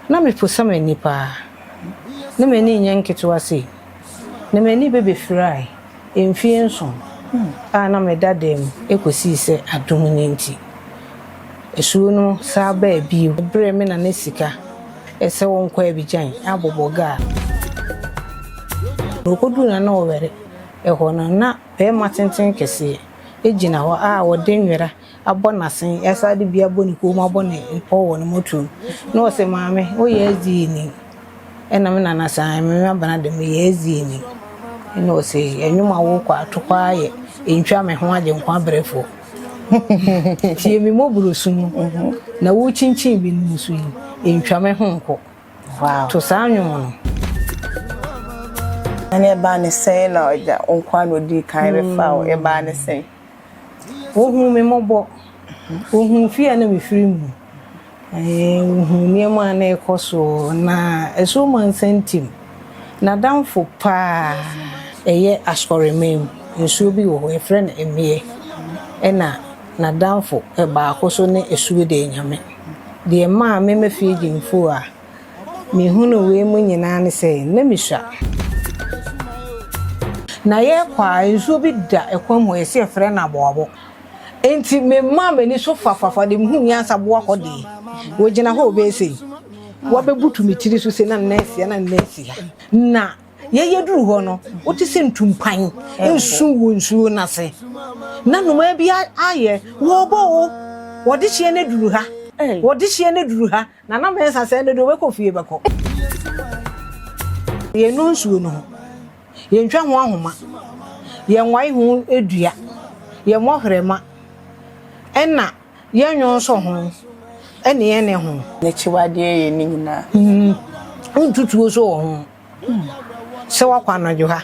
Na meposa m'ani paa. Na m'ani nyɛ nketewa sei. Na m'ani bɛbɛfirae mfeɛ nson a na meda dan mu kɔsii sɛ adom no nti, asuo no san baa bio. Brɛɛ me nana sika sɛ ɔnkɔ Abidjan abobɔ gaa. Na ɔkɔduruu Nana Ɔwɛre hɔ no, na barima tenten kɛseɛ gyina hɔ a ɔde nwera abɔ n'asen, asan de bi abɔ ne kɔn mu abɔ ne pɔ wɔ ne mmɔtoam. Na ɔse, Maame, woyɛ SDA-ni? Ɛna me nana se, Ae, me abena de, meyɛ SDA-ni. Ɛna ɔse, Ɛnwom a wokɔ ato kɔ ara yɛ Ntwa Me Ho Agyenkwa Brɛfoɔ. Tie me mmɔborɔ su no, na wokyinkyin binom so yi, ntwa me ho nkɔ. To saa nnwom no. Ɛna ɛbaa ne sɛn na ɔgya wo nkoa na odii kan bɛfaa wo, ɛbaa ne sɛn? Wɔhuu me mmɔbɔ. Wɔhuu fie a na mefiri mu. Wɔhuu nneɛma a na ɛrekɔ so. Na Asuo Mansa Ntim, n'adamfo paa ɛyɛ Asɔreman mu. Nsuo bi wɔ hɔ, yɛfrɛ no Mmeɛ. Ɛna n'adamfo baako nso ne Asuo Dɛɛnyame. Deɛ ɛmaa me mɛfie Gyimfo a Mehunuu wei mu nyinaa ne sɛ, na misua. Na yɛrekɔ a, nsuo bi da ɛkwan mu hɔ, yɛse yɛfrɛ no aboabo. Enti memaa m'ani so fafafa de mehuu nyansa boa hɔ deɛ, wɔgyina hɔ ɔbɛyɛ sei. Wɔabɛbutu me tiri so sei na ne nan si ha na ne nan si ha. Na Yɛyɛ duru hɔ no, wote sɛ ntumpan nsu wɔ nsuo no ase. Na nnomaa bi ayɛ, wɔrebɔ o, wɔde hyeɛ no aduru ha, wɔde hyeɛ no aduru ha. Nana Mensah sɛ ɛno deɛ ɔbɛkɔ fie bɛkɔ. Yɛnnɔ nsuo no ho, yɛntwa ho ahoma, yɛnwae ho dua, yɛmmɔ hwerɛma, ɛna Yɛn nso ho ne yɛn ne ho. N'akyiwadeɛ yɛ ne nyinaa. Wontu tuo nso wɔ ho. Sɛ woakɔ anadwo ha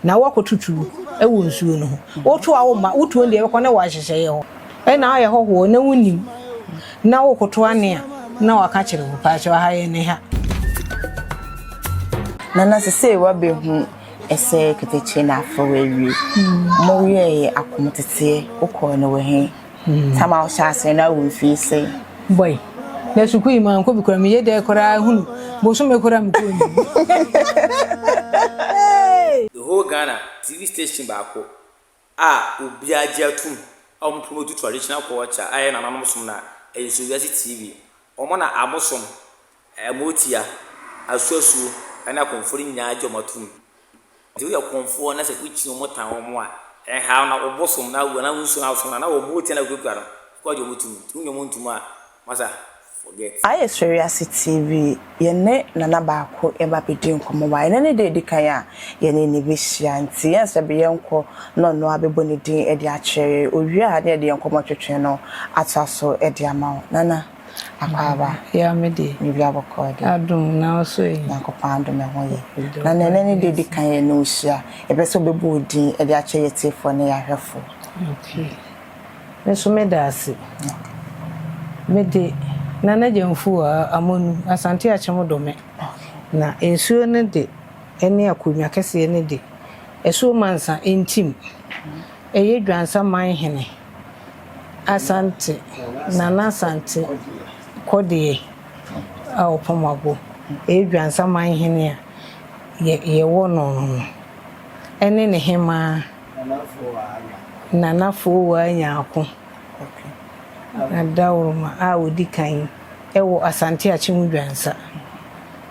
na woakɔto tuo wɔ nsuo no ho. Woto a womma, wo tuo no deɛ ɛbɛkɔ ne wɔ ahyehyɛeɛ hɔ. Ɛna woayɛ hɔhoɔ na wonnim na wokoto ane a na waka kyerɛ wo, paakyɛw ha yɛ ne ha. Nana sesei woabɛhu ɛsɛ ketekye na afei woawie. Moyɛɛ akomteteɛ wokɔɔ no wɔ he? Tam a wohyɛ aseɛ no awo mfie sɛn? Boy, na sukuu yi mankɔ bi koraa, meyɛ dɛ koraa hunu bosome koraa mekɔɔ ni. The whole Ghana TV station baako a obiara gye atum a wɔn promote traditional culture a ɛyɛ nananom som no a, ɛyɛ Suwiase TV. Wɔn na abosom, Motia, Asuasuo ne Akɔmfoɔ no nyinaa gye wɔn atum. Nti woyɛ kɔmfoɔ na sɛ wokyi wɔn tan wɔn a, ɛnhaw na wo bosom na anaa wo nsuo na wosom no anaa wɔn motia na wokurakura no, wokɔ gye wɔn tum. Nti wonnya wɔn ntum a, masa, forget. Ayɛ sɛ wiase TV, yɛne Nana baako reba abɛdi nkɔmmɔ wɔ ha. Ɛnnɛ ne da a ɛdi kan a yɛne no bɛhyia, nti yɛnsɛ bɛ yɛnkɔ na ɔno ara bɛbɔ ne din de akyerɛ yɛn. Ɔwie a na yɛde yɛn nkɔmmɔtwetwe no atoa so de ama wo. Nana. Akwaaba. Yeah, me de. Biribi abɔkɔɔ de. Adom na wo so yi. Nyankopɔn adom ɛho yɛ. Na nɛ ne deɛ di kan yɛ ne wo hyia. Yɛpɛ sɛ wobɛbɔ wo din de akyerɛ yɛ tiefoɔ ne yɛ ahwɛfoɔ. Okay. Me nso me da ase. Me de Nana Gyamfuo Amonu, Asante Akyem Dome. Na nsuo no de ɛne akonnwa kɛseɛ no de, Asuo Mansa ntim. Ɛyɛ Dwansa man hene. Asante, Nana Asante Kɔdeɛ a ɔpam abo, ɛyɛ Dwansaman hene a yɛ yɛwɔ no no no, ɛne ne hemaa Nana Fowaa Nyarko Adaworoma a ɔdi kan wɔ Asante Akyem Dwansa.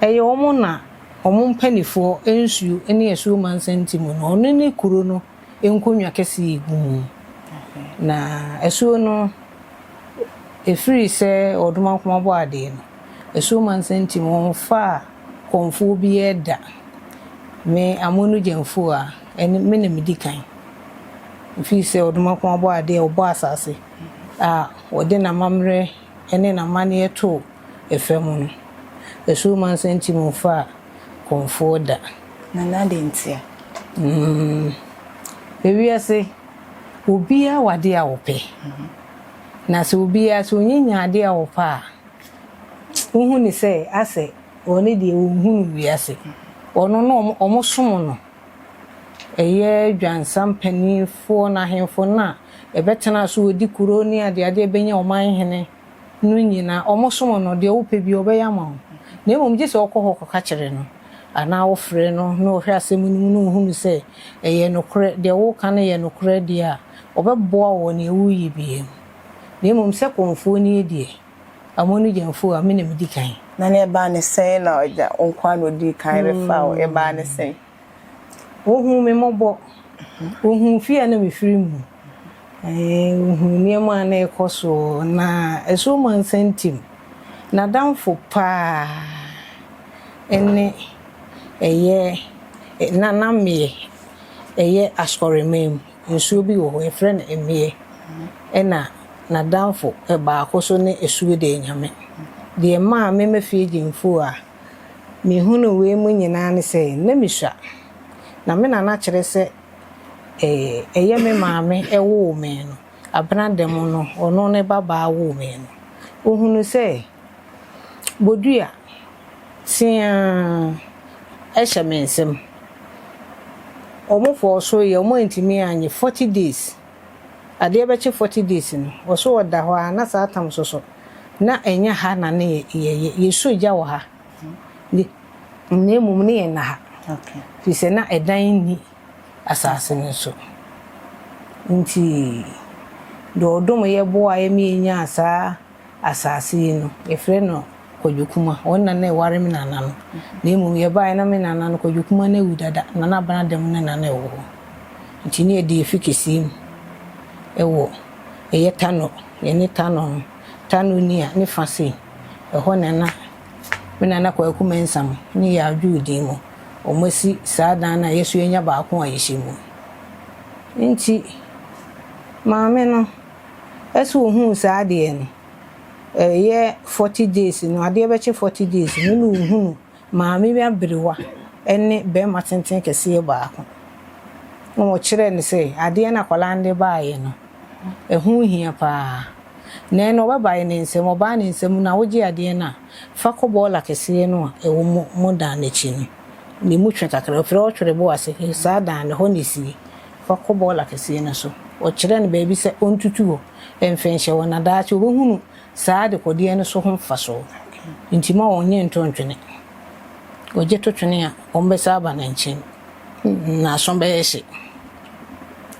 Ɛyɛ wɔn na wɔn mpanifoɔ nsuo ne asuo mansa nti mu no, ɔno ne kuro no nkonnwa kɛse yi gu mu. Na asuo no, ɛfiri sɛ Ɔdomankoma bɔɔ adeɛ no, asuo mansa nti wɔmfaa kɔmfoɔ biara da. Me Amonu Gyamfuo a, ɛne me na medi kan. Ɛfiri sɛ Ɔdomankoma bɔɔ adeɛ, ɔbɔɔ asase a ɔde n'amammerɛ ne n'amanneɛ too fam no, asuo mansa nti wɔmfaa kɔmfoɔ da. Na n'adɛn ntia? Mm. Ewiase, obiara wɔ adeɛ a ɔpɛ. Na sɛ obiara, sɛ ɔnya nya adeɛ a ɔpɛ a, wohu no sɛ asɛ ɔno deɛ ɔnhunu wiase. Ɔno no wɔsom no. Ɛyɛ Dwansa mpanimfoɔ no, ahemfo no a ɛbɛtena so ɔdi kuro ne adeadeɛ bɛnya ɔmanhene no nyinaa, wɔsom no, deɛ wopɛ biara ɔbɛyɛ ama wo. Na mmom gye sɛ wokɔ hɔ kɔka kyerɛ no, anaa wofrɛ no na ɔhwɛ asɛm no mu na ɔhunu sɛ ɛyɛ nokorɛ, deɛ woreka no yɛ nokorɛ deɛ a, ɔbɛboa wo wɔ deɛ woreyɛ biara mu. Na mmom sɛ kɔmfoɔ nie deɛ, Amono Gyamfo a, me na medi kan. Na nea ɛbaa ne sɛn na ɔgya wo nko ara na ɔdii kan bɛfaa wo, ɛbaa ne sɛn? Wɔhuu me mmɔbɔ. Wɔhuu fie a na mefiri mu. Wɔhuu nneɛma a na ɛrekɔ soɔ. Na Asuo Mansa Ntim, n'adamfo pa ara ne ɛyɛ Nana Mmeɛ, ɛyɛ Asɔreman mu. Nsuo bi wɔ hɔ, yɛfrɛ no Mmeɛ. Ɛna n'adamfo baako nso ne Asuo Dɛɛnyame. Deɛ ɛmaa me mɛfie Gyamfuo a mehunuu wei mu nyinaa ne sɛ, na mesua. Na me nana kyerɛ sɛ ɛyɛ me maame woo me no, abena da mu no, ɔno ne babaa woo me no, ɔhunuu sɛ bodua teaa hyɛ me nsam. Wɔfɔɔ so yɛ, wɔantumi annye, 40 days. Adeɛ bɛkye 40 days no, ɔso ɔda hɔ ara na saa tam soso, na ɛnyɛ ha na ne yɛyɛ, yɛsɔ gya wɔ ha. Na mmom ne yɛnna ha, ɛfiri sɛ na ɛdan nni asase no so. Nti deɛ ɔdom yɛ boaeɛ ma yɛnyaa saa asase yi no, yɛfrɛ no Kwadwo Kuma. Ɔno na na ɛware me nana no. Na mmom yɛbaeɛ na me nana no, Kwadwo Kuma no awu dada, Nana Abena Dam ne na na ɛwɔ hɔ. Nti ne yɛde yɛfi kɛseɛ mu wɔ ɛyɛ Tanɔ, yɛne Tanɔ no, Tanɔ ni a ne fa sei, ɛhɔ na na Me nana Kwaku Mensah mo ne Yaw Dwoodin mo, wɔasi saa dan no a yɛso yɛanya baako a yɛhyɛ mu yi. Nti maame no ɛsɛ ɔhuu saa adeɛ no, ɛyɛ 40 days no, adeɛ bɛkye 40 days no na ɔhunu maame bi aberewa ne barima tenten kɛseɛ baako. Na ɔkyerɛɛ no sɛ adeɛ no akwadaa no de baeɛ no, ɛho hia paa. Na ɛno ɔbɛbae ne nsam, ɔbaa ne nsam na wogye adeɛ no a, fa kɔ bɔɔla kɛseɛ no a ɛwɔ mo mo dan no akyi no. Ne mu twe kakra, ɔfrɛ ɔtwere bo ase, saa dan no, ɛhɔ na ɛsie. Fa kɔ bɔɔla kɛseɛ no so. Ɔkyerɛ no baabi sɛ ɔntutu hɔ mfa nhyɛ hɔ, na daakye ɔbɛhunu saa adekɔdeɛ no so ho mfasoɔ. Nti ma ɔnnye nto ntwene. Ɔgye to twene a, wɔbɛsan aba ne nkyɛn. N'aso bɛyɛ hye.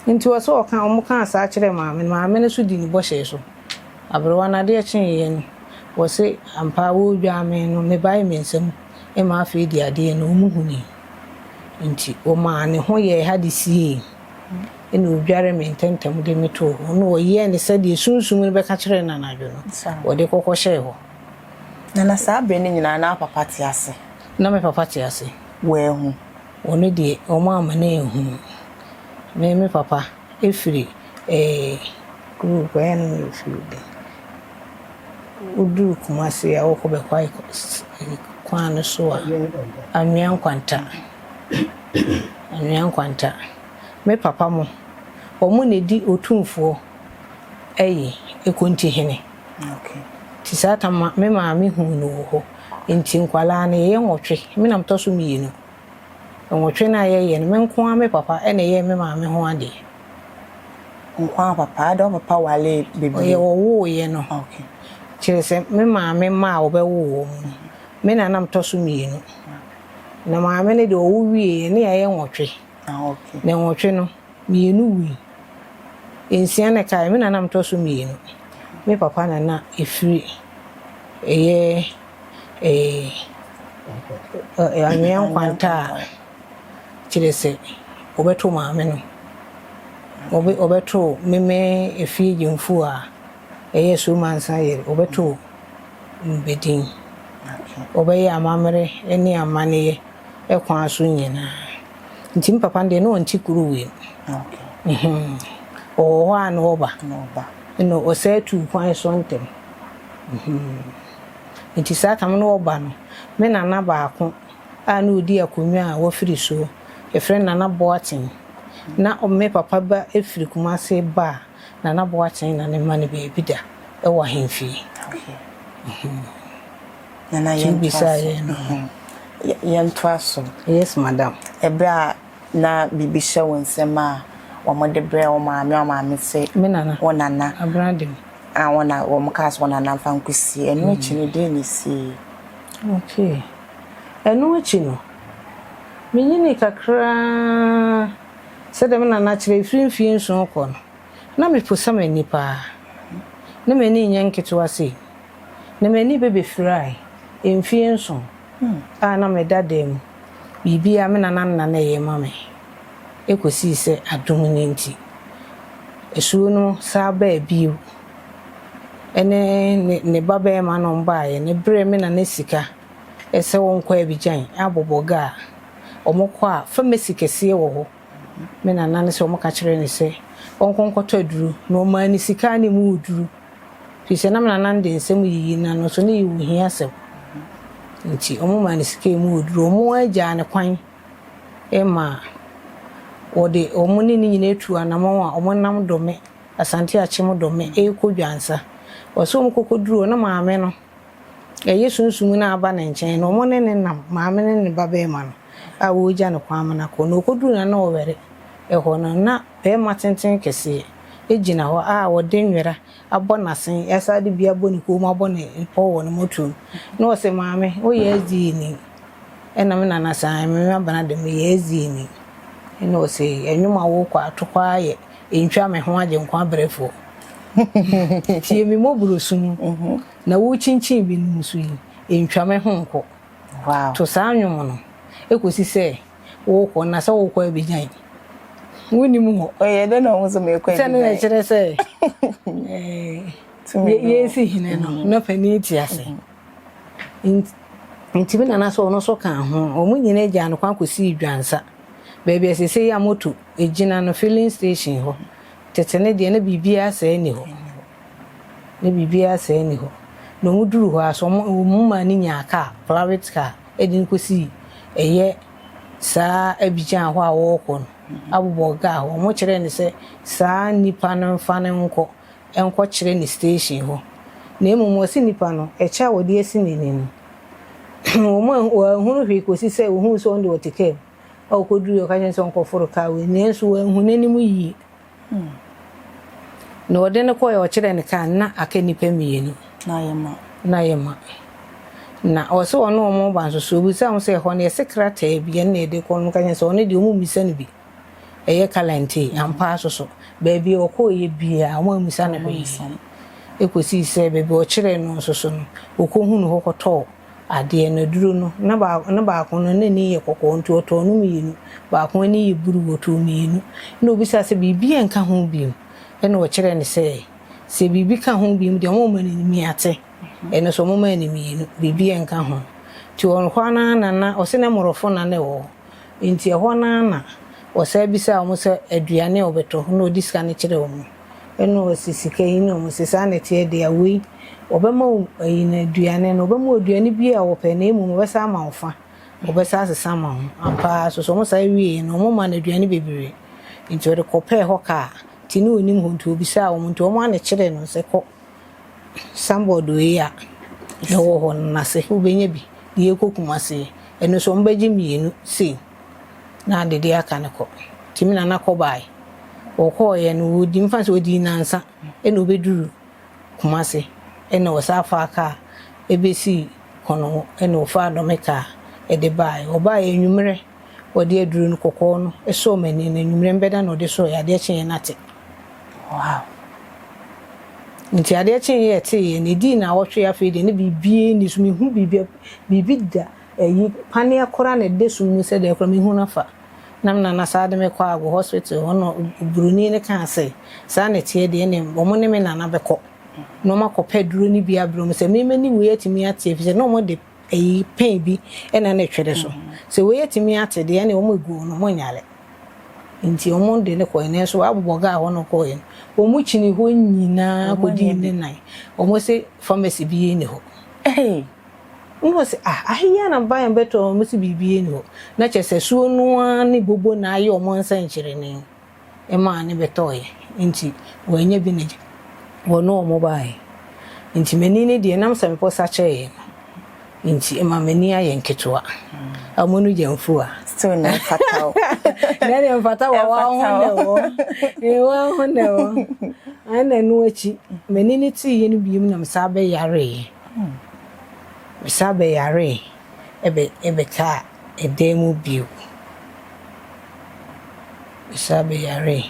Nti ɔsɛ ɔka, wɔkaa saa kyerɛɛ maame no, maame no nso dii ne bɔhyɛ so. Aberewa no adeɛ kyeeɛ no, wɔse ampa ara wɔredwaa me no, mebaee me nsam ma afei deɛ adeɛ no wɔhunui. Nti wɔmaa ne ho yɛɛ ha de siee, ɛna ɔdware me ntɛmntɛm de me too hɔ. Na ɔyɛɛ no sɛdeɛ sunsum no bɛka kyerɛɛ no anadwo no, ɔde kɔkɔhyɛɛ hɔ. Na na saa berɛ no nyinaa na wo papa te ase? Na me papa te ase. Wanhu? Ɔno deɛ, wɔamma no anhu. Me me papa firi eh, kuro kwan no na ɔfiri bi. Woduru Kumasi a wokɔ Bɛkwae kwan no so a, Anwea Nkwanta, Anwea Nkwanta. Me papa mo, wɔn na ɛdi Otumfoɔ ayi, Ekontihene. Nti saa tam me maame huu no wɔ hɔ. Nti nkwadaa no yɛyɛ nwɔtwe, me na metɔ so mmienu. Nwɔtwe no a yɛyɛ no, me nko ara me papa na ɛyɛɛ me maame ho adeɛ. Wo nko ara papa? Adɛn wo papa waree bebree? Ɔyɛ wɔwooeɛ no. Kyerɛ sɛ me maame mma a wɔbɛwoo wɔn no, me na na metɔ so mmienu. Na maame no deɛ ɔwo wieeɛ no, na yɛayɛ nwɔtwe. Na nwɔtwe no, mmienu wui. Nsia na ɛkaeɛ, me na na metɔ so mmienu. Me papa na na ɛfiri ɛyɛ ee anwea nkwanta a kyerɛ sɛ wɔbɛto maame no. Wɔbɛ wɔbɛto meme efie gyamfuo a ɛyɛ Asuo Mansa yere, wɔbɛto bedin. Wɔbɛyɛ amammerɛ ne amanneɛ kwan so nyinaa. Nti me papa no deɛ na ɔnte kuro wei mu. Ɔwɔ hɔ a na ɔba. Ɛna ɔsan tuu kwan so ntɛm. Nti saa tam no ɔba no, me nana baako a na ɔdi akonnwa a wafiri soɔ, yɛfrɛ no Nana Boateng. Na me papa ba firi Kumase ba a, Nana Boateng na ne ma no baabi da wɔ ahemfie. Nana Nti yɛntoa wobisaa so. yɛn no. Yɛntoa so. Yes madam. Ɛberɛ a na biribi hyɛ wo nsam a wɔde brɛɛ wo maame, wo maame se Me nana. wo nana. Abena Dem. A wɔn na wɔn kaa sɛ wo nana mfa nkɔsie. Ɛno akyi no deɛn na ɛsiiɛ? Okay. Ɛno akyi no, menyinii kakra sɛdeɛ me nana kyerɛ, ɛfiri mfeɛ nson kɔ no, na meposa m'ani paa. Na m'ani nyɛ nketewa sei. Na m'ani bɛbɛfirae mfeɛ nson a na meda dan mu. Biribiara me nana na na ɛyɛ ma me. Ɛkɔsii sɛ adom no nti, asuo no saa baa bio. Ɛne ne ne ba barima no baeɛ no brɛɛ me nana sika sɛ wɔnkɔ Abidjan abobɔ ga a wɔkɔ a pharmacy kɛseɛ wɔ hɔ. Me nana no sɛ wɔka kyerɛɛ no sɛ ɔnkɔ nkɔtɔ aduro na ɔmaa no sika a na ɛmu wɔ duru. Firi sɛ na me nana no de nsɛm yiyi n'ano so na ɛyɛ ohia asɛm. Nti wɔmaa no sika a ɛmu wɔ duru. Wɔn gyaa no kwan ma wɔde wɔn ne no nyinaa tuu anamɔn a wɔnam Dome Asante Akyem Dome rekɔ Dwansa. Ɔsɛ wɔn kɔkɔduru hɔ na maame no ɛyɛ sunsum no aba ne nkyɛn na wɔn ne no nam, maame no ne ne ba barima no a wɔregya no kwan ma no akɔ. Na ɔkɔduru na na ɔwɛre ɛhɔ no na barima tenten kɛseɛ gyina hɔ a ɔde nwera abɔ n'asen ɛsan de bi abɔ ne kɔn mu abɔ ne pɔ wɔ ne mmɔtoam. Na ɔsɛ maame woyɛ SDA ni? Ɛna me nana sɛ ae me abena de meyɛ SDA ni. Ɛna ɔsɛ ɛnwom a wokɔ ato kɔ ara yɛ Ntwa me ho agyenkwa brɛfoɔ. Tie me mmɔborɔ su na worekyinkyin binom so yi, ntwa me ho nkɔ. To saa nnwom no kɔsi sɛ worekɔ, na sɛ worekɔ Abidjan, wonnim hɔ. Ɔyɛ dɛn na ɔhu sɛ merekɔ Abidjan? Sɛ ne na ɛkyerɛ sɛ yɛresi hene no, na panin te ase. Nti me nana sɛ ɔno nso ka ho. Wɔn nyinaa gyaa no kwan kɔsii Dwansa, baabi a seesei a moto gyina no, filling station hɔ. Tete no deɛ na biribiara saa nni hɔ. Na biribiara saa nni hɔ. Na wɔduruu hɔ ara so, wɔn maa no nyaa kaa, private car, de no kɔsii ɛyɛ saa Abidjan hɔ a wɔrekɔ no, Abobɔ Gaa hɔ. Wɔkyerɛɛ no sɛ saa nnipa no mfa no nkɔ nkɔkyerɛ ne station hɔ, na mmom ɔse nipa no, ɛkyɛ a wɔde asi n'ani no, wɔn wɔanhunu hwee kɔsi sɛ wɔhuu sɛ ɔno deɛ ɔte kaa mu a ɔkɔduruiɛ ɔka kyerɛ no sɛ ɔnkɔforo kaa wei, nanso wɔanhu n'anim yie. Na ɔde no kɔeɛ ɔkyerɛɛ no kaa no na aka nnipa mmienu. Na ayɛ ma. Na ayɛ ma. Na ɔse ɔne wɔn reba nso so, ɔbisaa wɔn sɛ ɛhɔ no yɛse krataa bi ɛno na yɛde kɔ no, wɔka kyerɛ no sɛ ɔno deɛ wɔmmisa no bi. Ɛyɛ Kalantee, ampa ara nso so, baabi a ɔkɔeɛ biara, wɔammisa no hwee. Ɛkɔsii sɛ baabi a ɔkyerɛɛ no nso so no, ɔkɔhunuu hɔ kɔtɔɔ adeɛ no, aduro no. Na baako, na baako no, n'ani yɛ kɔkɔɔ nti ɔtɔɔ no mmienu. Baako ani yɛ bruu, ɔtɔɔ mmienu. Ɛnna ɔbisaa sɛ, Biribi nka ho bio? Ɛnna ɔkyerɛɛ no sɛ, Sɛ biribi ka ho bio deɛ, wɔmma no mmiate. Ɛno nso, wɔmaa no mmienu, biribi nka ho. Nti ɔhɔ ara na na, ɔse na mmorɔfo na na ɛwɔ hɔ. Enti ɛhɔ no ara na ɔsan bisaa wɔn sɛ aduane a wɔbɛtɔ, na ɔde sika no kyerɛɛ wɔn. Ɛnna ɔse, Sika yi? Na wɔse, Saa na ɛteɛ deɛ, wei, wɔbɛma wo ayi no, aduane no, wɔbɛma wo aduane biara a wopɛ, na mmom wɔbɛsan ama wo fa, wɔbɛsan asesa ama wo. Ampa ara nso, sɛ wɔsan wieeɛ no, wɔmaa no aduane bebree. Enti ɔde kɔpɛɛ hɔ kaa, nti na ɔnnim hɔ, nti ɔbisaa wɔn, nti wɔn ara na ɛkyerɛɛ no sɛ, Kɔ signboard wei a ɛwɔ hɔ no n'ase, wobɛnya bi de yɛkɔ Kumasi yi. Ɛno nso wɔbɛgye mmienu sei na ade deɛ aka no kɔ. Nti me nana kɔ baeɛ. Wɔkɔeɛ no wɔdi mfa sɛ wɔdii nnansa ɛna wɔbɛduru Kumasi ɛna wɔsan faa kaa ɛbɛsii Kɔnɔngo ɛna wɔfaa Dɔme kaa ɛde baeɛ. Wɔbaeɛ anwummerɛ wɔde aduro no kɔkɔɔ no sɔɔ m'ani no anwummerɛ mbɛda na wɔde sɔeɛ adeɛ kyeeɛ no ate. Wow. Nti adeɛ kyeeɛ ɛteeɛ no ɛdii naawɔtwe afei deɛ na biribiara nni so mehu biribi biribi da ayi paneɛ koraa na ɛda sum mu sɛ deɛ koraa mehu no afa na me nana saa de me kɔ ago hospital hɔ na buroni no kaa sɛ saa na ɛteɛ deɛ ɛne wɔn ne me nana bɛkɔ na wɔn akɔpɛ aduro no bi abrɛ wɔn sɛ me m'ani wei atumi ate efisɛ na wɔn de ayi pɛn bi na na ɛtwere so sɛ wei atumi ate deɛ ɛne wɔn egu no wɔn nyare nti wɔn de no kɔɛ nanso abobɔ gaa hɔ no kɔɛ no wɔn kyini hɔ nyinaa kɔdii ne nan wɔn se pharmacy bi ni hɔ. Hey. Na ɔse ah ahe yi ara na mebaeɛ mebɛtɔɔ wɔn se biribiara nni hɔ. Na kyerɛ sɛ asuo no ara ne bobo na ayɛ wɔn nsɛnkyerɛnne maa no bɛtɔeɛ nti wɔannya bi na wɔne wɔn baeɛ. Nti m'ani no deɛ ɛnam sɛ mepɔ sakyɛeɛ no nti ɛma m'ani ayɛ nketewa. Amono gya mfuo a. Still na ɛmfata wo. Na ɛdeɛ ɛmfata wɔ wɔn ho na ɛwɔ. Wɔn ho na ɛwɔ. Ɛna ɛno akyi m'ani no teeɛ no bio na mesan bɛyareeɛ. Mesan bɛyaree bɛ bɛkaa dan mu bio. Mesan bɛyaree.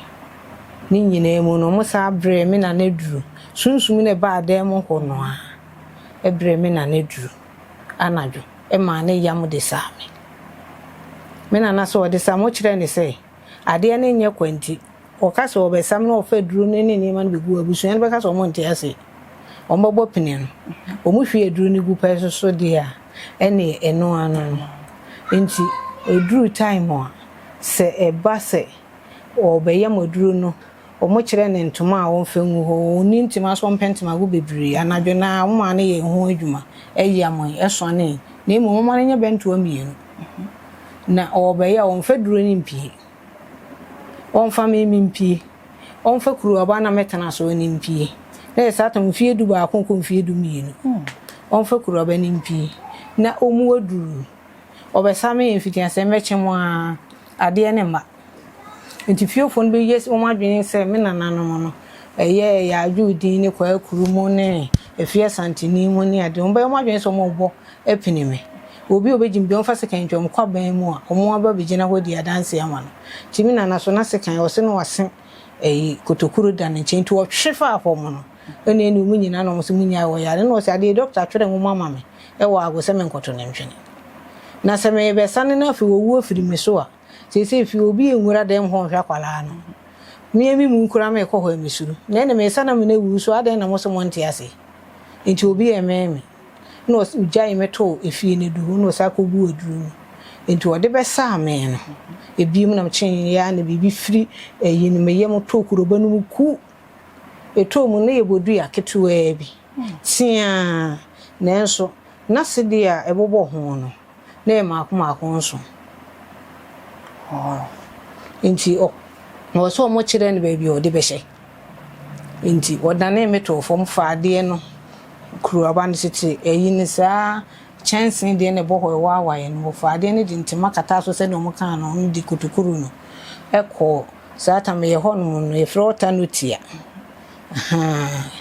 Ne nyinaa mu no, wɔsan brɛɛ me nana aduru. Sunsum no a ɛbaa dan mu hɔ no ara brɛɛ me nana aduru anadwo maa ne yam de saa me. Me nana sɛ ɔde saa me, wokyerɛɛ no sɛ adeɛ no nyɛ kwa nti, Wɔka sɛ wɔbɛsam na wɔfa aduro no ne nneɛma no bɛgu hɔ a, abusua no bɛka sɛ wɔnte aseɛ. Wɔbɛbɔ pene no. Wɔhwie aduro no gu pɛ so so deɛ a, ɛnneɛ ɛno ara no no. Nti ɛduru time a, sɛ ɛba sɛ wɔrebɛyam aduro no, wɔkyerɛ no ntoma a ɔmfa ngu hɔ. Ɔnni ntoma nso ɔmpɛ ntoma gu bebree. Anadwo no ara, wɔma no yɛ ho adwuma, yam, sɔne. Na mmom wɔma no nyɛ bɛntoa mmienu. Na ɔrebɛyɛ a, ɔmfa aduro no mpue. Ɔmfa me mempue. Ɔmfa kuruwaba na mɛtena so no mpue. Na yɛ saa tam mfeɛ dubaako kɔ mfeɛ dumienu. Ɔmfa kuruwaba no mpue. Na ɔmu aduru. Ɔbɛsa me mfitiaseɛ mɛkye mo ara, adeɛ no mma. Nti fiefoɔ no bɛyɛ wɔn adwene sɛ me nananom no, ɛyɛ Yaadwo din ne Kwaakuru mu ne Afie Asanteni mu ne adeɛ. Wɔbɛyɛ wɔn adwene sɛ wɔrebɔ apini me. Obi a obegye me bi, ɔmfa sekan ntwa mu kɔ aban mu a, wɔn aba abegyina hɔ adi adanse ama no. Nti me nana so na sekan, ɔse na wase ɛyi kotokuro da ne nkyɛn, nti ɔtwe faa fam no, ɛna ɛne wɔn nyinaa na wɔn se munnyae ɔyare. Ɛna ɔse adeɛ dɔkta atwerɛ nwoma ama me ɛwɔ ago sɛ menkɔto no ntwene. Na sɛ merebɛsane na afei owu afiri me so a, seesei fie obi nwura dɛm hɔ nhwɛ akwadaa no. Me me mu koraa merekɔ hɔ a mesuro. Na ɛne meresane amena awu so adɛn na mose monte aseɛ? Nti obi ɛmmɛn me. na ɔgyaee me too efie no aduru hɔ na ɔsan kɔguu aduro no. Nti ɔde bɛsaa me no, ebiem na mekyeeɛ ara na biribi firi ayi no me yam tɔɔ kuroba no mu ku. Ɛtɔɔ mu no na yɛ bodua ketewaa bi, teaa, nanso na sedeɛ a ɛbobɔ ho no, na ɛyɛ mmaako mmaako nson. Nti ɔwɔ sɛ wɔkyerɛ no baabi a ɔde bɛhyɛ. Enti wɔdanee me too fam faa adeɛ no kuruwa no tete ayi no saa kyɛnsee deɛ na ɛbɔ hɔ ɛwaawaeɛ no, wɔfaa adeɛ no de ntoma kataa so sɛdeɛ wɔkaa no no de kotokuro no kɔɔ saa tam yɛ hɔ nom no yɛfrɛ hɔ Tanotia. Ahaa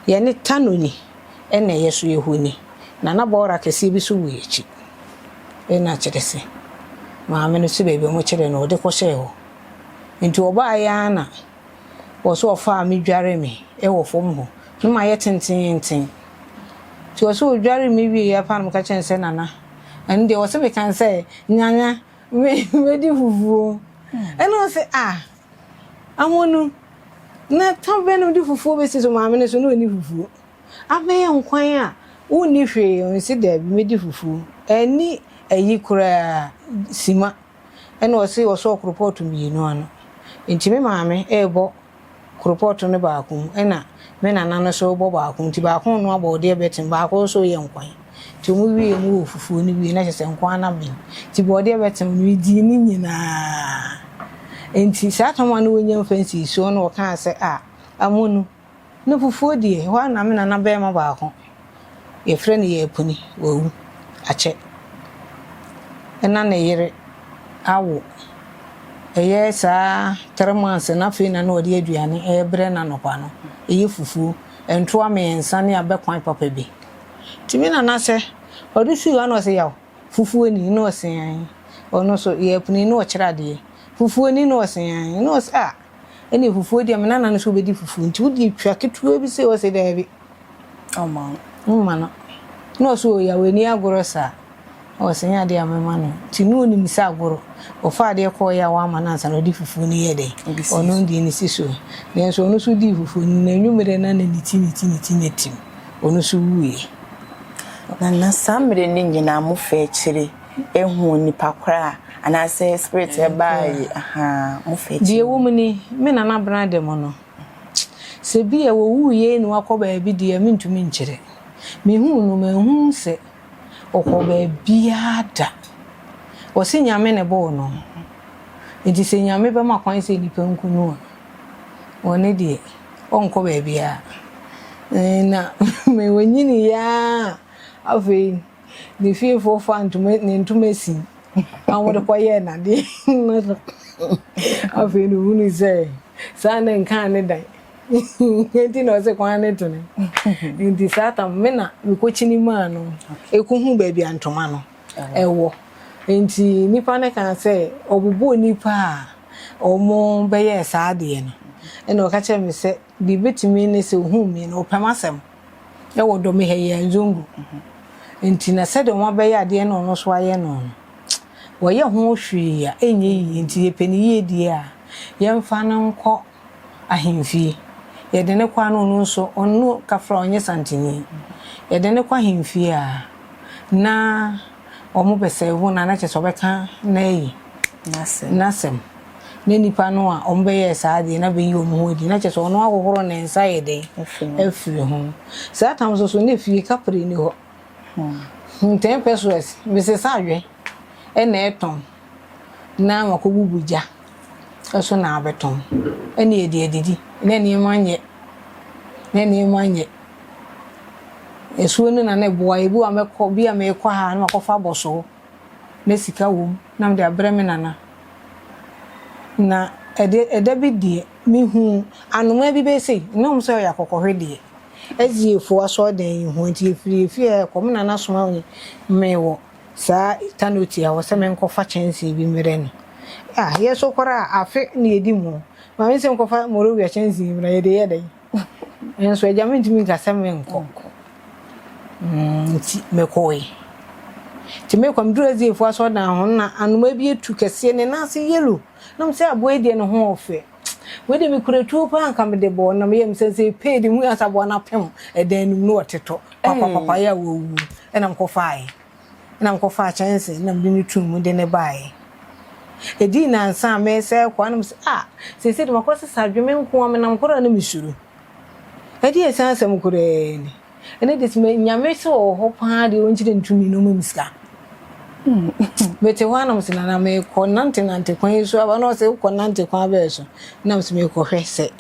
yɛne Tanoni ɛna ɛyɛ so yɛ hɔ ni na na bɔɔra kɛseɛ bi so wɔ yɛn akyi ɛna kyerɛ sɛ maame no sɛ baabi a wɔkyerɛ no wɔde kɔhyɛɛ hɔ nti wɔbaeɛ ara na Wɔ so ɔfaa me dwaree me wɔ fam hɔ na mayɛ tenteenten. Nti wɔ so ɔdwaree me wieeɛ paa na meka kyerɛɛ no sɛ Nana, ɛno deɛ wɔ se meka no sɛ Nyanya me mɛdi fufuo. Ɛna ɔse ah Ahonu na ta bɛn na wode fufuo bɛsi so maame no so na ɔnni fufuo. Abɛyɛ nkwan a wonni hwee ɔse daabi mɛdi fufuo. Ɛnni ayi koraa sima. Ɛna ɔse ɔsɔɔ koropɔɔto mmienu ano. Nti me maame rebɔ koropɔɔto no baako mu ɛna me nana no nso rebɔ baako mu. Nti baako renoa bɔɔdeɛ bɛtem, baako nso reyɛ nkwan. Nti wɔn wie mu wɔ fufuo no wie na kyerɛ sɛ nkwan no aben. Nti bɔɔdeɛ bɛtem no medii ne nyinaa. Nti saa tam a na wɔnya mfa nsii soɔ no wɔkaa sɛ ah Amonu, Ne fufuo deɛ, ɛhɔ ara na me nana barima baako, yɛfrɛ no Yaapuni, wawu akyɛ. Ɛna ne yere awo. Ɛyɛ saa 3 months no afei na na ɔde aduane rebrɛ no anɔpa no, ɛyɛ fufuo, ntoa mmiɛnsa ne abɛkwan papa bi. Nti me nana sɛ, ɔde sii hɔ a na ɔse yaw, fufuo ni, na ɔse ae. Ɔno nso, Yaapuni na ɔkyerɛ adeɛ. Fufuo ni, na ɔse ae. Na ɔse ah! Ɛne fufuo deɛ me nana no sɛ wobɛdi fufuo nti wode twa ketewa bi sei ɔse daabi Ɔmma wo. Mma no. Na ɔse ɔya w'ani agorɔ saa. Ɔse nyɛ adeɛ a mɛma no. Nti na ɔnim sɛ agorɔ. Ɔfaa adeɛ kɔɔeɛ a wamma no ansa na ɔde fufuo no yɛɛ dɛn? Ɔno deɛ no si so. Nanso ɔno nso dii fufuo no n'anwummerɛ na na ne ti ne ti ne ti na tim. Ɔno nso wuiɛ. Nana saa mmerɛ no nyinaa mo fa akyire ehu nipa korɔ a anaasɛ spirit ɛbaa yi ahaa mo fa akyire. Deɛ ɛwɔ mu ni, me nana bena de mo no, sɛ bi a wɔwuiɛ na wakɔ baabi deɛ mentumi nkyerɛ. Mehuu no manhu sɛ ɔkɔ baabiara da. Wɔse Nyame na ɛbɔɔ no, nti sɛ Nyame bɛma kwan sɛ nnipa nku no a, ɔno deɛ ɔnkɔ baabiara. Na mewɔnyiniiɛ ara a afei Ne fiefoɔ faa ntoma ne ntoma sin na wɔde kɔyɛɛ n'adeɛ. Afei na ohunuu sɛ saa na nkaa ne dan. Nti na ɔse kwan no tene. Nti saa tam me na mekɔkyini maa no ɛkɔhu baabi a ntoma no ɛwɔ. Nti nipa no kaa sɛ ɔbobɔɔ nipa a wɔn bɛyɛɛ saa adeɛ no. Ɛna ɔka kyerɛɛ me sɛ deɛ ɛbɛtumi ne sɛ ɔhuu me no ɔpɛ m'asɛm ɛwɔ dɔ me ha yi a Nzongo. Nti na sɛdeɛ wɔn abɛyɛ adeɛ na ɔno nso ayɛ no no wɔyɛ ho hwee a ɛnyɛ yie nti yɛpɛ ne yie deɛ a yɛmfa no nkɔ ahemfie. Yɛde no kɔ a na ɔno nso, ɔno Kafra ɔnyɛ Santini. Yɛde no kɔ ahemfie a, na wɔbɛsɛɛvo no a na kyerɛ sɛ ɔbɛka n'ayi, n'asɛm. Na nnipa no a wɔbɛyɛɛ saa adeɛ no abɛyi wɔn ho adi. Na kyerɛ sɛ ɔno ahohoro ne nsa ayɛ dɛn? Afiri ho. Saa tam nso so na efie kapre nni hɔ. Ntɛn pɛsoɛs, mesesa adwe na ɛtɔn na makɔbubu gya. so na abɛtɔn ɛne yɛde adidi na nneɛma nyɛ na nneɛma nyɛ asuo no na na ɛboa ebi wɔ mɛkɔ bi a mekɔ ha na makɔfa abɔsoɔ na sika wom na mede abrɛ me nana na ɛde ɛda bi deɛ mehu anomaa bi bɛyɛ sei na wɔn sɛ ɔyɛ akɔkɔhwe deɛ ɛziefoɔ asɔɔdan yi ho nti efiri efie a ɛkɔ me nana soma me wɔ Saa Tanoti a ɔsɛ menkɔfa kyɛnsee bi mmerɛ no. Ah, yɛ so koraa afe na yɛdi mu. Ma me sɛ nkɔfa Monrovia kyɛnsee yi mmra, yɛde yɛ dɛn? Nso agya mentumi nka sɛ menkɔ. Mm, nti mekɔe. Nti mekɔ meduru Aziefo asɔredan ho na anoma bi atu kɛseɛ ne nan ase yellow. Na mesɛ aboa yi deɛ ne ho ɔfɛ. Wei deɛ mekura tuo paa nka mede bɔɔ na meyɛ mesɛ sɛ pay de mu ansa aboa no apem ɛdan no mu na ɔtetɔ papapapa yɛ a wɔwu ɛna mekɔfaeɛ. Ɛna mekɔfaa kyɛnse na mede no too mu de no baeɛ. Ɛdii nnansa a meresɛ rekɔ a na mese ah seesei de makɔsesa adwene me nko ara menam koraa na mesuro. Ɛdeɛ ɛsan asɛm koraa ni. Ɛno de sɛ Nyame sɛ ɔwɔ hɔ paa deɛ ɔnkyerɛ ne tumi na ɔma me sika. Mete hɔ a na mese nana mekɔ nante nante kwan yi so aba na ɔsɛ wokɔ nante kwan bɛɛ so na mese mekɔhwɛ sɛ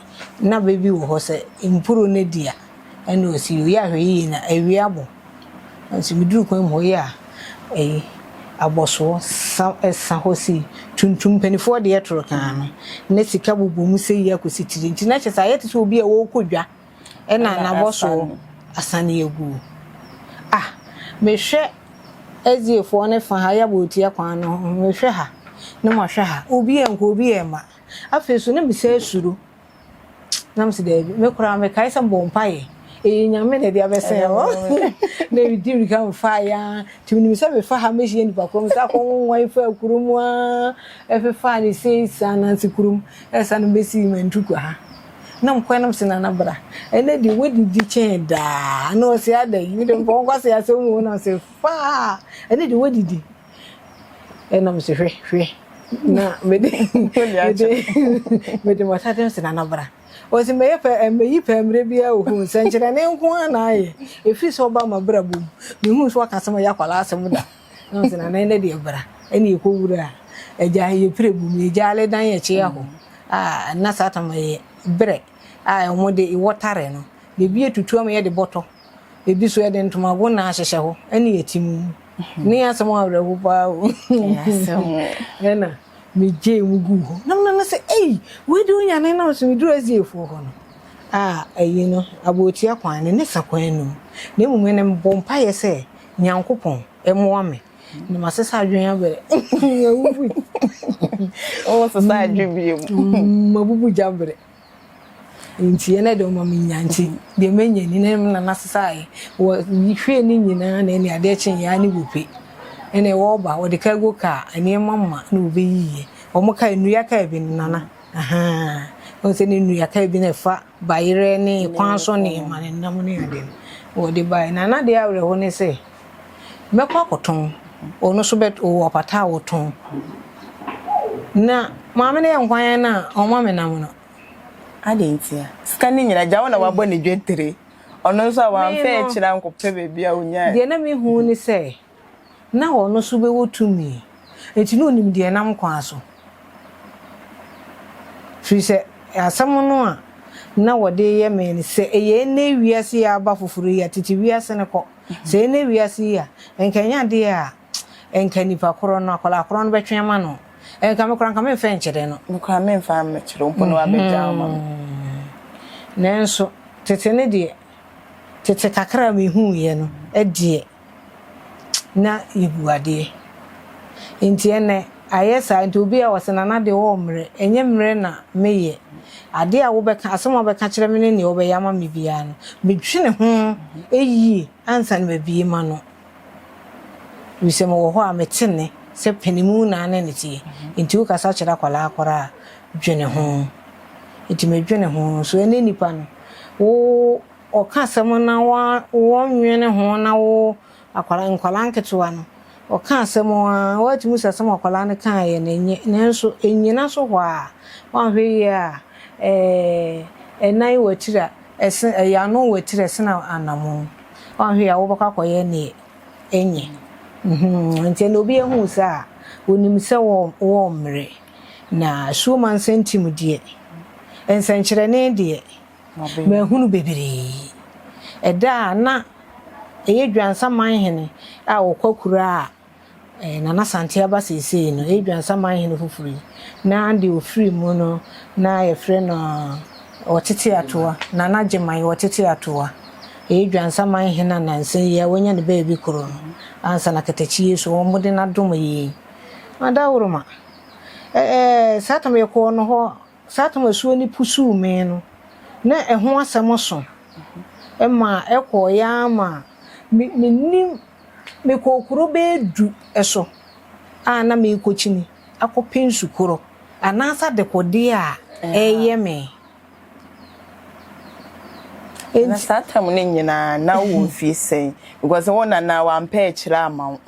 na bɛ bi wɔ hɔ sɛ mpuro no di a ɛna ɔsi yɛ ahwɛ yie na awia abɔ. Nti meduru kwan mu hɔ yi a, ɛyi, abɔsoɔ sa ɛsa hɔ sei, tuntum, mpanimfoɔ deɛ toro kaa no, na sika bobɔ mu sei akɔsi tiri. Nti na kyerɛ sɛ ayɛ te sɛ obi a ɔrekɔ dwa ɛna n'abɔsoɔ asane agu. Ah, mehwɛ SDAfoɔ no fa ha yɛ abɔɔtia kwan no ho, mehwɛ ha na mahwɛ ha, obi ɛnkɔ, obi ɛmma. Afei nso na mesan suro. Na mese daabi, me koraa mekae sɛ mebɔɔ mpaeɛ, ɛyɛ Nyame na ɛde abɛsɛn hɔ. Na medi mmirika mefaeɛ ara, nti menim sɛ mefa ha mɛhyia nipa korɔ, mesan kɔ nwonwan faa kurom ara, ɛfefaa ne sei saa Nanse kurom, ɛsane bɛsii Mantukwa ha. Na mekɔɛ na mese Nana bra, ɛnɛ deɛ woadidi kyɛn daa. Na ɔse adɛn, mede mepɛ wo nkwaseasɛm o, na ɔse faa, ɛnɛ deɛ woadidi. Ɛna mese hwɛ hwɛ na mede mede mede m'atade no sɛ nana bra. Ɔse mɛyɛ pɛ mɛyi pɛ mmerɛ biara wɔ hɔ nsɛnkyerɛnne nko ara na ayɛ ɛfiri sɛ ɔba m'abrabɔ mu mehuu sɛ waka asɛm a ɛyɛ akwadaa asɛm da na ɔse nana ɛnɛ deɛ bra ɛne yɛkɔ wura a agya yɛpire bu mu yɛgyaale dan yɛkyea hɔ a na saa tam ɛyɛ berɛ a wɔde wɔtare no baabi atutu ama yɛde bɔtɔ ebi so yɛde ntomago na ahyehyɛ hɔ ɛne yɛte mu Ne asɛm awerɛho paa o. Ɛna megyee mu guu hɔ. Na mena sɛ, ei, wei de onyane na so meduru Aziefoɔ hɔ no. A ayi no, abootia kwan no ne sa kwan no mu. Na mmom ɛnɛ mebɔ mpaeɛ sɛ Nyankopɔn mmoa me na masesa adwene abrɛ. Mabubu. Wosesa adwene bio. Mabubu gya brɛ. Nti ɛnɛ deɛ ɔma menya nti deɛ manya ni na me nana sesaeɛ wɔ hwee ne nyinaa na ɛne adeɛ kye yɛ ne bope ɛna ɛwɔ ɔba wɔde cargo car nneɛma ma na wɔbɛyiiɛ wɔn kaa nnua kaa bi no nana ahaa wɔn sɛ ne nnua kaa bi na ɛfa bayerɛ ne kwan so nneɛma ne nam ne ade no wɔde baeɛ nana deɛ awerɛho ne sɛ mɛkɔ akɔtɔn ɔno nso bɛ ɔwɔ apata a ɔtɔn na maame no yɛ nkwan no a ɔma me nam no. Adɛn ntia? Sika no nyina gya wo na wabɔ ne dwetire. Ɔno nso a wamfa akyire ankɔpɛ baabi a ɔnyae. Deɛ na mehu ne sɛ na ɔno nso bɛwɔ tumi nti na ɔnim deɛ ɛnam kwan so. Firi sɛ asɛm no a na wɔde reyɛ me no sɛ ɛyɛ ɛnnɛ wiase yi a aba foforɔ yi a tete wiase no kɔ. Sɛ ɛnnɛ wiase yi a, nka ɛnyɛ adeɛ a nka nipa korɔ no, akwadaa korɔ no bɛtwe ama no. Nka me koraa nka memfa nkyerɛ no. Me koraa memfa mmɛkyerɛ wo mpo na wabɛgya ama me. Nanso tete no deɛ, tete kakra a mehuiɛ no deɛ, na yɛbu adeɛ. Nti ɛnnɛ, ayɛ saa nti obi a ɔse Nana deɛ ɔwɔ mmerɛ, ɛnyɛ mmerɛ na meyɛ. Adeɛ a wobɛka, asɛm a wobɛka kyerɛ me ne deɛ wobɛyɛ ama me biara no, medwene ho yie ansa na mabue m'ano. Ɛfiri sɛ mewɔ hɔ a mete nne sɛ panimu na ne ne teɛ. Nti wokasa kyerɛ akwadaa koraa a, dwene ho. Nti medwene ho. So ɛne nipa no, wo ɔka asɛm na wɔnwene ho na wo akwadaa nkwadaa nketewa no, ɔka asɛm a woatumi sɛ asɛm akwadaa no kaeɛ no ɛnyɛ. Nanso ɛnyina so hɔ a, woanhwɛ yie a, ɛɛ ɛnan wɔ akyiri a, ɛse ɛyɛ ano wɔ akyiri a ɛsene anammɔn. Woanhwɛ yie a wobɛkɔ akɔyɛ neɛ ɛnyɛ. Nti ɛnna obi ehu saa a, onim sɛ wɔ mmerɛ. Na Asuom Ansa-Ntim deɛ, nsɛnkyerɛnne deɛ, mahunu bebree. Ɛda a na ɛyɛ Dwansaman hene a ɔkɔ akura a Nana Asante aba seesei no, ɛyɛ Dwansaman hene foforɔ yi, na deɛ ɔfiri mu no, na yɛfrɛ no Ɔtete Atoa, Nana Gyeman Ɔtete Atoa. Ɛyɛ Dwansaman hene a nansa yi a wanya ne baabi korɔ no, ansa na Katakyie so wɔde no adom yɛn. Adaworoma, ɛɛ saa tam yɛkɔɔ no hɔ, saa tam asuo no pusuu me no, na ɛho asɛm so ma ɛkɔeɛ ara ma me mennim, mekɔɔ kuro bɛyɛ du so a na merekɔkyini akɔpɛ nsu korɔ anaasɛ adekodeɛ a ɛreyɛ me. Na saa tam no nyinaa na wowɔ mfie sɛn? Because wo nana wampɛ akyire amma wo.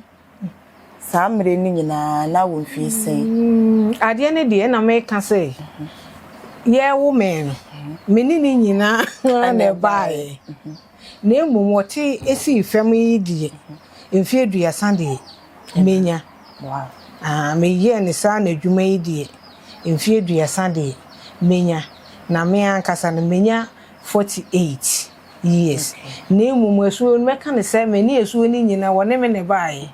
Saa mmerɛ no nyinaa na wowɔ mfie sɛn? Adeɛ no deɛ na meka sɛ yɛwo me no, me ne ne nyinaa na ɛbaeɛ. Na mmom wɔte sii fam yi deɛ, mfeɛ 30 deɛ menya. Ah, meyɛɛ ne saa na adwuma yi deɛ, mfeɛ 30 deɛ menya. Na me ankasa no menya 48 years. Na mmom asuo no mɛka ne sɛ me ne asuo no nyinaa wɔne me na ɛbaeɛ.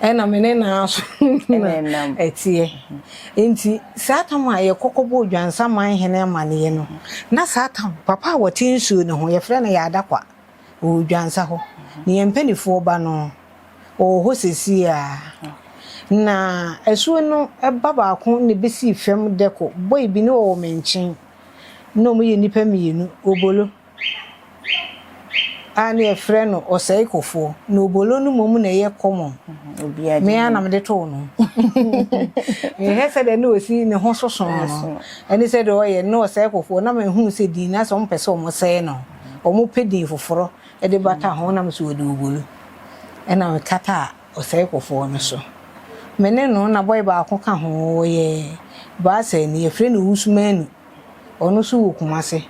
Ɛna me ne naa so na ɛteɛ. Nti saa tam a yɛkɔ kɔbɔɔ Dwansaman hene amanneɛ no, na saa tam papa a wɔte nsuo no ho, yɛfrɛ no Yaadakwa, ɔwɔ Dwansa hɔ. Ne yɛn mpanimfoɔ ba no, ɔwɔ hɔ seesei ara. Na asuo no ba baako na ɛbɛsii fam dɛko, boy bi ne ɔwɔ me nkyɛn. Na wɔyɛ nnipa mmienu, Obolo a na yɛfrɛ no Ɔsɛe Kofoɔ. Na Obolo no mmom na ɛyɛ common. Me ara na mede too no. Mehwɛ sɛdeɛ na ɔsi ne ho soso no, ɛne sɛdeɛ ɔyɛ no, na Ɔsɛe Kofoɔ, na mehunu sɛ din no asɛ wɔmpɛ sɛ wɔsɛe no. Wɔpɛ din foforɔ de bata ho, na me nso wɔde Obolo. Ɛna mekataa Ɔsɛe Kofoɔ no so. Me ne no na boy baako ka ho, ɔyɛ Baasani, yɛfrɛ no Owusu Manu. Ɔno nso wɔ Kumase.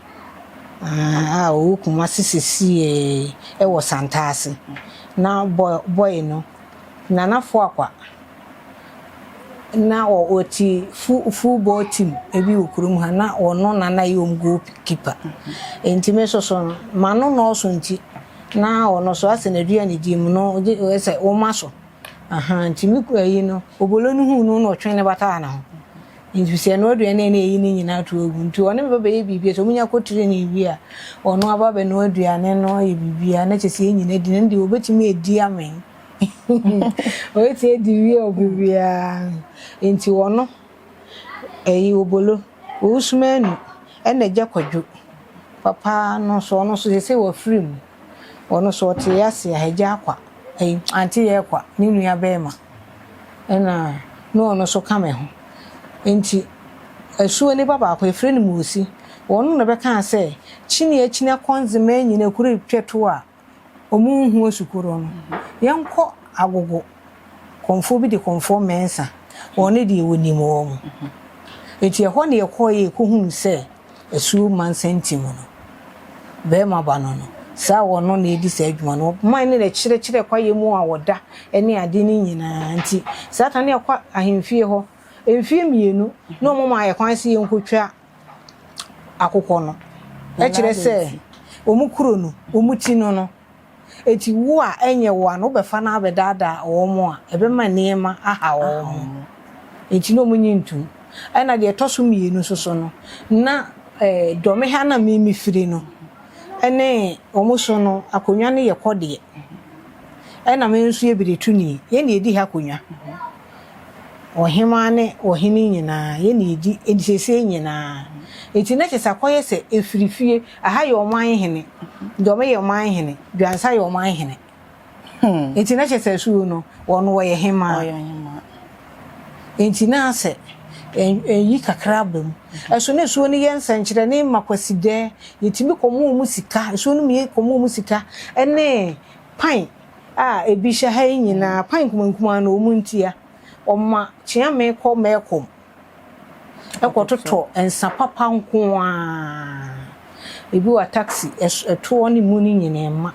A ɔwɔ Kumase sesiei wɔ Santase. Na boy no, Nana Foakwa, na ɔte football team bi wɔ kurom ha, na ɔno na na ɛyɛ wɔn goal keeper. Nti me nso so no, m'ano nnɔɔso nti, na ɔno nso asɛ n'aduane di mu no, sɛ woma so. Aha, nti me kura yi no, obolo no huu no na ɔtwe ne bataa ne ho. Nti sɛ ɛnoa aduane a na ɛyi ne nyinaa to agu. Nti ɔne me ba bɛyɛ biribi a, sɛ ɔmunya kɔ training wie a, ɔno aba bɛnoa aduane no ayɛ biribi a, na kyerɛ sɛ yɛn nyinaa di. Na ɛno deɛ ɔbɛtumi adi amee. Ɔbɛtumi adi wie a ɔpɛ biara. Nti ɔno, ɛyi obolo, Owusumanu, ɛna Agya Kwadwo. Papa no nso, ɔno nso seesei wafiri mu. Ɔno nso ɔte ase a, Agya Akwa, ɛyi, Aunty Yɛkwa, ne nua bɛrima. Ɛna na ɔno nso ka me ho. Nti asuo no ba baako, yɛfrɛ no Mosi. Ɔno na ɔbɛkaa sɛ, kyini akyini akɔ Nzema nyina kuro retwa to a, wɔnhu asukoro no. Yɛnkɔ Agogo. Kɔmfoɔ bi de Kɔmfoɔ Mensah, ɔno deɛ ɔnim wɔn. Nti ɛhɔ na yɛkɔeɛ yɛkɔhunuu sɛ Asuo Mansa Ntim no, barima ba no no, saa ɔno na ɛdi saa adwuma no. Ɔman no na ɛkyerɛkyerɛ kwaeɛ mu a ɔda ne ade no nyinaa. Nti saa ta no yɛkɔ ahemfie hɔ mfeɛ mmienu na wɔn maa yɛ kwan sɛ yɛnkɔtwa akokɔ no. Ɛkyerɛ sɛ wɔn kuro no, wɔn ti no no. Enti wo a ɛnyɛ wo a no wobɛfa no abɛdaadaa wɔn a, ɛbɛma nneɛma aha wɔn. Enti na wɔnnye ntom. Ɛna deɛ ɛtɔ so mmienu nso so no, na Dɔme ha na me mefiri no, ne wɔn so no, akonnwa no yɛ kɔdeɛ. Ɛna me nso yɛ biretuni. Yɛn na yɛdi ha akonnwa. Ɔhemaa ne ɔhene nyinaa, yɛn na yɛdi seesei nyinaa. Enti na kyerɛ sɛ akɔyɛ sɛ ɛfiri fie, aha yɛ ɔman hene, Dɔme yɛ ɔman hene, Dwansa yɛ ɔman hene. Enti na kyerɛ sɛ asuo no, wɔn wɔyɛ hemaa. Enti na sɛ ɛyi kakra aba mu. Ɛso na asuo no yɛ nsɛnkyerɛnne ma Kwasidɛ. Yɛtumi kɔma wɔn sika, asuo no mu yɛ kɔma wɔn sika ne pan a ebi hyɛ ha yi nyinaa, pan nkumaa nkumaa no wɔn ntia. Wɔma Kyeame kɔ Mɛɛkɔm. kɔtotɔ nsa papa nko ara. Ebi wɔ taxi ɛtoɔ ne mu no nyinaa ma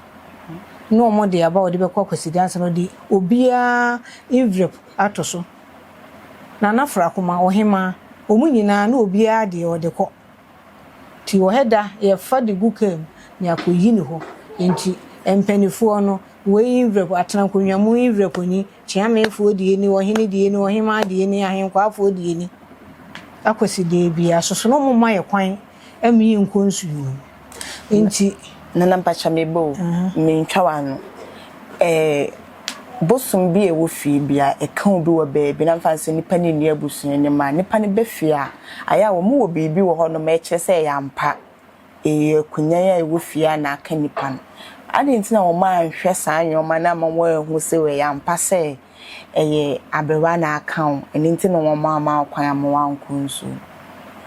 na wɔde aba wɔde bɛkɔ Kwasiada ansa na wɔde obiara envelope ato so. Nana Frakoma, Ɔhemaa, wɔn nyinaa na obiara deɛ ɔde kɔ. Nti wɔ hɛ da yɛfa de gu kaa mu na yɛakɔyi no hɔ. Nti mpaninfoɔ no wei envelope, atenankonnwa mu envelope ni, Kyeamefoɔ deɛ ni, ɔhene deɛ ni, ɔhemaa deɛ ni, ahenkwaafoɔ deɛ ni. Akwasi deɛ biara soso na wɔmma yɛ kwan mma yɛnkɔ nsuo no mu. Nti. Nana mpakyɛ meba o, mentwa w'ano. Eh, bosom bi a ɛwɔ fie bi a ɛka obi wɔ baabi na mfa no sɛ nipa no nni abusua no mu a, nipa no ba fie a, ayɛ a wɔn wɔ biribi wɔ hɔnom a ɛkyerɛ sɛ ɛyɛ ampa. Ɛyɛ akunyan a ɛwɔ fie a na aka nnipa no. Adɛn nti na wɔanhwɛ saa nneɛma no amma wɔanhu sɛ ɛyɛ ampa sɛ ɛyɛ aberewa na aka wo, ɛno nti na wɔamma wo kwan amma woankɔ nsuo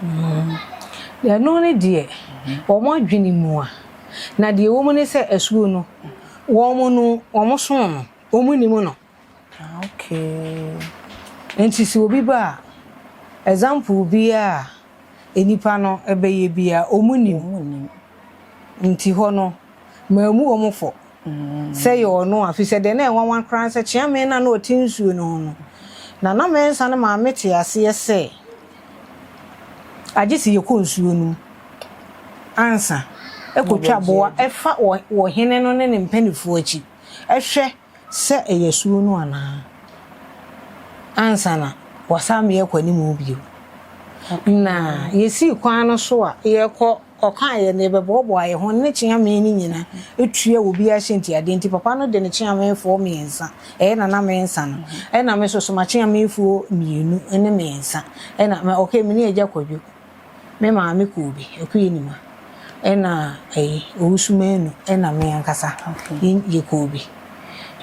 no? Ɛno ne deɛ, wɔn adwene mu a. Na deɛ ɛwɔ mu ne sɛ asuo no, wɔn no, wɔso no, wɔnnim no. Ah, okay. Nti sɛ obi ba a, example biara a nnipa no bɛyɛ biara, wɔn nim. Nti hɔ no, mammu wɔn fɔ sɛ yɛ ɔno a, firi sɛ deɛ na ɛyɛ nwanwa koraa ne sɛ Kyeame no a na ɔte nsuo no ho no, Nana Mensah no maame tee aseɛ sɛ agye sɛ yɛkɔ nsuo no mu ansa kɔtwa aboa fa ɔhene no ne ne mpanimfoɔ akyi hwɛ sɛ ɛyɛ asuo no anaa ansa na wɔasan me akɔ anim bio. Na yɛsii kwan no so a yɛrekɔ, ɔkaa yɛn na yɛbɛboaboa yɛn ho ne kyeame no nyina tua obiara hyɛ ntiadeɛ nti papa no de ne kyeamefoɔ mmiɛnsa, ɛyɛ Nana Mensah no, ɛna me nso so m'akyeamefoɔ mmienu ne mmiɛnsa, ɛna okay me ne Agya Kwadwo. Me maame kɔɔ bi, Akua Nima, ɛna ɛyi, Owusu Manu, ɛna me ankasa yɛkɔɔ bi.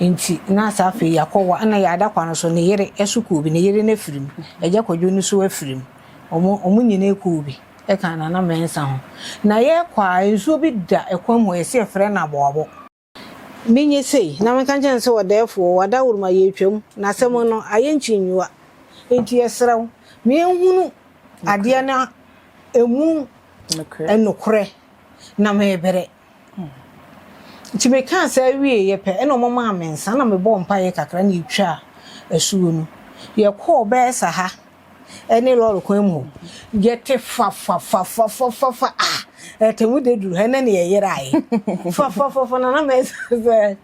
Nti na saa afei yɛakɔ wa, ɛna yɛn adakwa no so ne yere nso kɔɔ bi, ne yere no afiri mu, Agya Kwadwo no nso afiri mu. Wɔn, wɔn nyinaa kɔɔ bi ɛka Nana Mensah ho. Na yɛrekɔ a, nsuo bi da ɛkwan mu hɔ, yɛse yɛfrɛ no Aboabo. Menyɛ sei, na menka nkyerɛ no sɛ, Ɔdɛɛfoɔ, w'adaworoma yɛretwam, na asɛm no ayɛ nkyinyiwa, enti yɛsrɛ wo, ma yɛnhunu adeɛ no ɛmu nokorɛ, na merebrɛ. Nti mekaa saa wieeɛ pɛ, ɛna wɔmaa me nsa, na mebɔɔ mpaeɛ kakra na yɛtwaa asuo no. Yɛkɔɔ bɛyɛ sɛ ha ne lɔre kwan mu hɔ. Yɛte fafafafafafa ah ɛtɛmu de duru ha na ne yɛyeraeɛ fafafafa na na mɛsɛ sɛ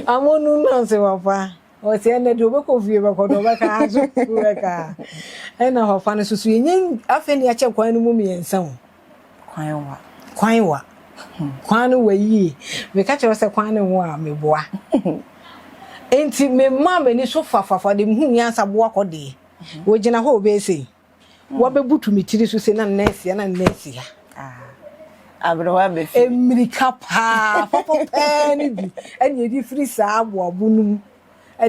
amonu nonse papa ɔsɛ ɛnɛ deɛ ɔbɛkɔ fie bɛkɔ deɛ ɔbɛka ha so bɛka ɛna papa no soso yɛnyɛ afei ne yɛakyɛ kwan no mu mmiɛnsa o Kwan wa. Kwan wa. Kwan no wa yie. Meka kyerɛ wo sɛ kwan no nwa a, meboa. Enti memaa m'ani so fafafa de mehuu nyansa boa kɔ deɛ. Wɔgyina hɔ ɔbɛyɛ sei. Wɔabɛbutu me tiri so sei na ne nan si ha na ne nan si ha. Aberewa bɛfi. Mmirika paa, pɔpɔ pɛɛ no bi ɛna yɛde firi saa aboabo no mu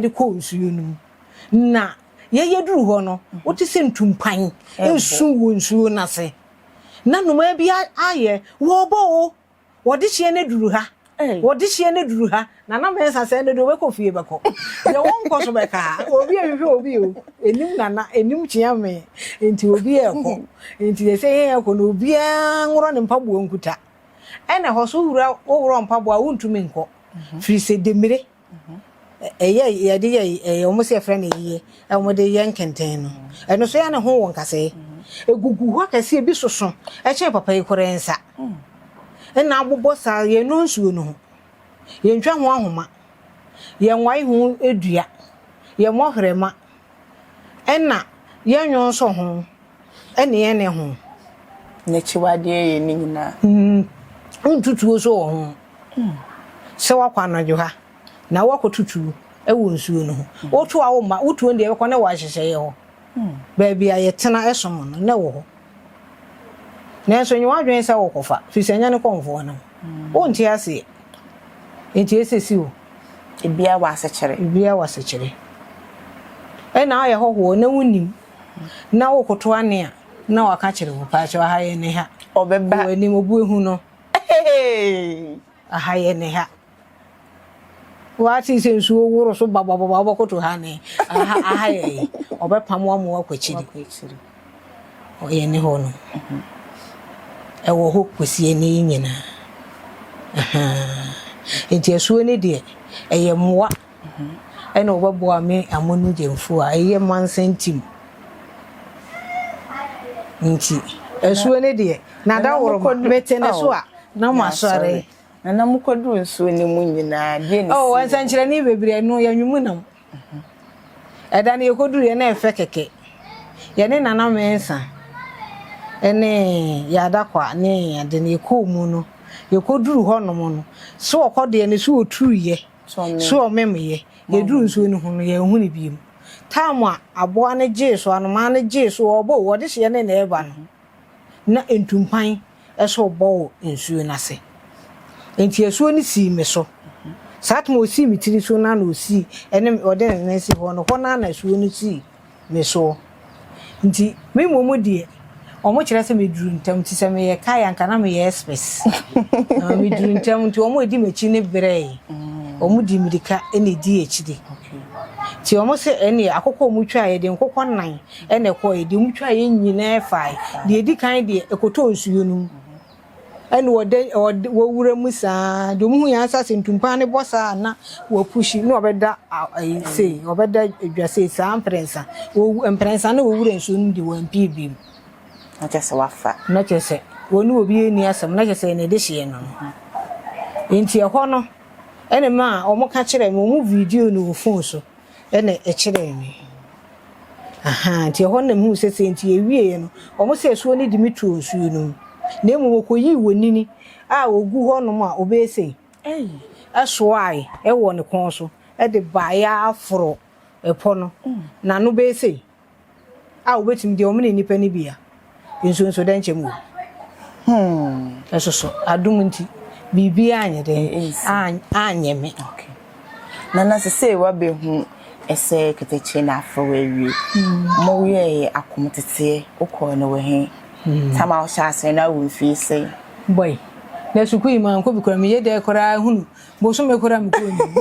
de kɔɔ nsuo no mu. Na yɛyɛ duru hɔ no, wote sɛ ntumpan nsu wɔ nsuo no ase. Na nnomaa bi ayɛ, wɔrebɔ o, wɔde hyeɛ no aduru ha, wɔde hyeɛ no aduru ha. Nana Mensah sɛ ɛno deɛ ɔbɛkɔ fie bɛkɔ. Deɛ wɔnkɔ so bɛka ha, obi ahwehwɛ obi o, ɛnim Nana, ɛnim Kyeame, nti obi ɛrekɔ. Nti sɛ yɛn ɛkɔ no, obiara nworɔ ne mpaboa nkuta. Ɛna ɛhɔ so wowura, woworɔ mpaboa a wontumi nkɔ, firi sɛ demmire Ɛyɛ yɛde yɛ ɛyɛ wɔn sɛ yɛfrɛ no yie wɔn de yɛ nkɛntɛn no ɛno so yɛ ne ho wɔ nkasɛɛ egugu hɔ akɛse ebi soso ɛkyɛn papa yi koraa nsa ɛna abobɔ saa yɛn no nsuo no ho yɛn twa ho ahoma yɛn nwae ho dua yɛn mmɔ hwerɛma ɛna yɛn nwo nso ho ɛne yɛn ne ho. N'akyiwadeɛ yɛ ne nyinaa. Wontu tuo nso wɔ ho. Sɛ woakɔ anadwo ha na woakɔto tuo wɔ nsuo no ho. Woto a womma, wo tuo no deɛ ɛbɛkɔ na ɛwɔ ahyehyɛeɛ hɔ. Baabi a yɛtena som no, na ɛwɔ hɔ. Nanso nyɛ w'adwene sɛ wokɔfa, firi sɛ ɛnyɛ ne kɔmfoɔ no. Wonte aseɛ. Enti ɛsɛ si o. Ebiara wɔ asekyerɛ. Ebiara wɔ asekyerɛ. Ɛna woyɛ hɔhoɔ na wonnim na wokoto ane a, na waka kyerɛ wo, paakyɛw aha yɛ ne ha. Ɔbɛba. Wɔ anim, obu ehu no. Aha yɛ ne ha. Wate sɛ nsuo woro so babababa wobɛkoto ha ne aha aha yɛ yi. Ɔbɛpam wo ama woakɔ akyiri. Ɔyɛ ne hɔ no. Ɛwɔ hɔ kɔsi ɛnnɛ yi nyinaa. Ahaa. Nti asuo no deɛ, ɛyɛ mmoa ɛna wɔbɛboa me Amonu Gyamfuo a ɛyɛ Mansa Ntim. Nti asuo no deɛ, n'adaworoma, mete ne so a, na masɔre. Nana mokɔduru nsuo no mu nyinaa, deɛ na Oh, nsɛnkyerɛnne bebree no, yɛnwemu nam. Ɛda no yɛkɔduruiɛ na ɛfɛ kɛkɛ. Yɛne Nana Mensah ne Yaa Dakwa ne ade no yɛkɔɔ mu no, yɛkɔduru hɔnom no, so ɔkɔ deɛ no so ɔturuiɛ, so ɔmemeeɛ. Yɛduru nsuo no ho no, yɛanhu no bio. Time a aboa no gyee so, anomaa no gyee so, ɔrebɔ o, ɔde hyeɛ ne na ɛreba no, na ntumpan so rebɔ wɔ nsuo no ase. Enti asuo no sii me so. Saa toma ɔsii me tiri so no ara na ɔsii ɛne ɔde ne nan sii hɔ no, hɔ no ara na asuo no sii me soɔ. Nti me mmom deɛ, wɔkyerɛ sɛ meduru ntɛm, nti sɛ meyɛ kae a anka na meyɛ express. Na meduru ntɛm nti wɔn a ɛdi m'akyi no brɛe. Wɔn di mmirika na ɛdi akyire. Nti wɔn se ɛnneɛ akokɔ a wɔtwaeɛ deɛ nkokɔ nan na ɛkɔeɛ, deɛ wɔtwaeɛ nyinaa fae. Deɛ ɛdi kan deɛ ɛkɔtɔɔ nsuo no mu. Ɛna wɔda wɔde wɔwura mu saa deɛ wɔhu yɛn asase ntumpan no bɔ saa na wɔapuhyi na wɔbɛda ayi sei wɔbɛda dwa sei saa mprɛnsa wɔ mprɛnsa na wɔwura nsuo no mu deɛ wɔampie bio. Na kyerɛ sɛ wafa. Na kyerɛ sɛ wɔne obi nni asɛm na kyerɛ sɛ ne dehyeɛ no no. Nti ɛhɔ no ɛna maa wɔka kyerɛɛ me wɔn video no wɔ phone so. ɛna ɛkyerɛɛ me. Ahaa, nti ɛhɔ na mehuu sɛ sɛ nti yɛwieɛ no, wɔn sɛ asuo no de me too nsuo no mu. Na mmom wɔkɔyii onini a ɔgu hɔnom a ɔbɛyɛ sei, ɛsoae wɔ ne kɔn so de baeɛ ara foro ɛpɔ no, n'ano bɛyɛ sei. A wobetumi deɛ wɔn ne nnipa no bi a, nsuo nso dɛnkyɛm wɔ mu. Ɛso so, adom nti, biribiara anyɛ dɛn, anyɛ me. Okay. Nana sesei woabɛhu ɛsɛ ketekye na afrɛ wo awie. Mo yɛɛ akom teteɛ, wokɔɔ no wɔ he? Tam a wohyɛ aseɛ no awo mfie sɛn? Boy, na sukuu yi mankɔ bi koraa, meyɛ dɛn koraa hunu bosome koraa mekɔɔ nim.